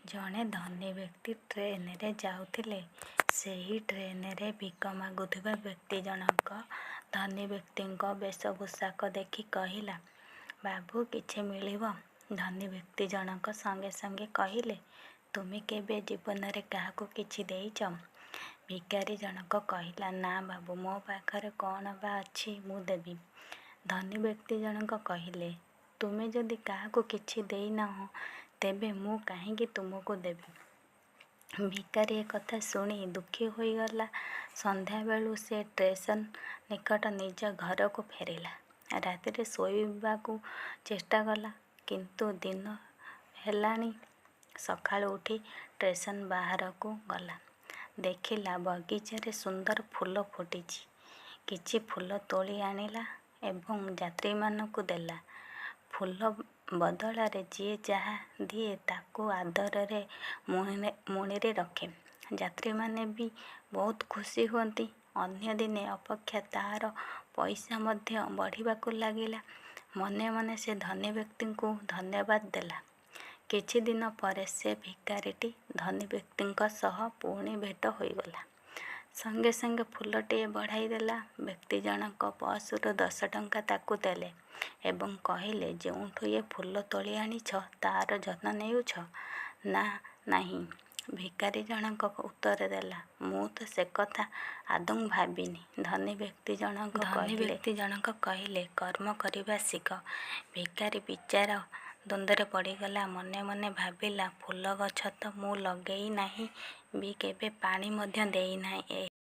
ଜଣେ ଧନୀ ବ୍ୟକ୍ତି ଟ୍ରେନରେ ଯାଉଥିଲେ। ସେହି ଟ୍ରେନରେ ଭିକ ମାଗୁଥିବା ବ୍ୟକ୍ତି ଜଣକ ଧନୀ ବ୍ୟକ୍ତିଙ୍କ ବେଶପୋଷାକ ଦେଖି କହିଲା, "ବାବୁ, କିଛି ମିଳିବ? " ଧନୀ ବ୍ୟକ୍ତି ଜଣକ ସଙ୍ଗେ ସଙ୍ଗେ କହିଲେ, "ତୁମେ କେବେ ଜୀବନରେ କାହାକୁ କିଛି ଦେଇଛ? " ଭିକାରୀ ଜଣକ କହିଲା, "ନା ବାବୁ, ମୋ ପାଖରେ କ'ଣ ବା ଅଛି ମୁଁ ଦେବି? " ଧନୀ ବ୍ୟକ୍ତି ଜଣକ କହିଲେ, "ତୁମେ ଯଦି କାହାକୁ କିଛି ଦେଇ ନାହଁ, ତେବେ ମୁଁ କାହିଁକି ତୁମକୁ ଦେବି? " ଭିକାରୀ ଏ କଥା ଶୁଣି ଦୁଃଖୀ ହୋଇଗଲା। ସନ୍ଧ୍ୟାବେଳକୁ ସେ ଷ୍ଟେସନ୍ ନିକଟ ନିଜ ଘରକୁ ଫେରିଲା। ରାତିରେ ଶୋଇବାକୁ ଚେଷ୍ଟା କଲା, କିନ୍ତୁ ଦିନ ହେଲାଣି। ସକାଳୁ ଉଠି ଷ୍ଟେସନ୍ ବାହାରକୁ ଗଲା। ଦେଖିଲା ବଗିଚାରେ ସୁନ୍ଦର ଫୁଲ ଫୁଟିଛି। କିଛି ଫୁଲ ତୋଳି ଆଣିଲା ଏବଂ ଯାତ୍ରୀମାନଙ୍କୁ ଦେଲା। ଫୁଲ ବଦଳରେ ଯିଏ ଯାହା ଦିଏ ତାକୁ ଆଦରରେ ମୁଣିରେ ରଖେ। ଯାତ୍ରୀମାନେ ବି ବହୁତ ଖୁସି ହୁଅନ୍ତି। ଅନ୍ୟ ଦିନ ଅପେକ୍ଷା ତା'ର ପଇସା ମଧ୍ୟ ବଢ଼ିବାକୁ ଲାଗିଲା। ମନେ ମନେ ସେ ଧନୀ ବ୍ୟକ୍ତିଙ୍କୁ ଧନ୍ୟବାଦ ଦେଲା। କିଛିଦିନ ପରେ ସେ ଭିକାରୀଟି ଧନୀ ବ୍ୟକ୍ତିଙ୍କ ସହ ପୁଣି ଭେଟ ହୋଇଗଲା। ସଙ୍ଗେ ସଙ୍ଗେ ଫୁଲଟିଏ ବଢ଼ାଇ ଦେଲା। ବ୍ୟକ୍ତି ଜଣକ ପର୍ସରୁ 10 ଟଙ୍କା ତାକୁ ଦେଲେ ଏବଂ କହିଲେ, "ଯେଉଁଠୁ ଏ ଫୁଲ ତୋଳି ଆଣିଛ, ତା'ର ଯତ୍ନ ନେଉଛ ନା ନାହିଁ? " ଭିକାରୀ ଜଣକ ଉତ୍ତର ଦେଲା, "ମୁଁ ତ ସେକଥା ଆଦୌ ଭାବିନି। " ଧନୀ ବ୍ୟକ୍ତି ଜଣକ କହିଲେ, "କର୍ମ କରିବା ଶିଖ। " ଭିକାରୀ ବିଚାର ଦ୍ୱନ୍ଦ୍ୱରେ ପଡ଼ିଗଲା। ମନେ ମନେ ଭାବିଲା, ଫୁଲଗଛ ତ ମୁଁ ଲଗାଇ ନାହିଁ ବି କେବେ ପାଣି ମଧ୍ୟ ଦେଇନାହିଁ।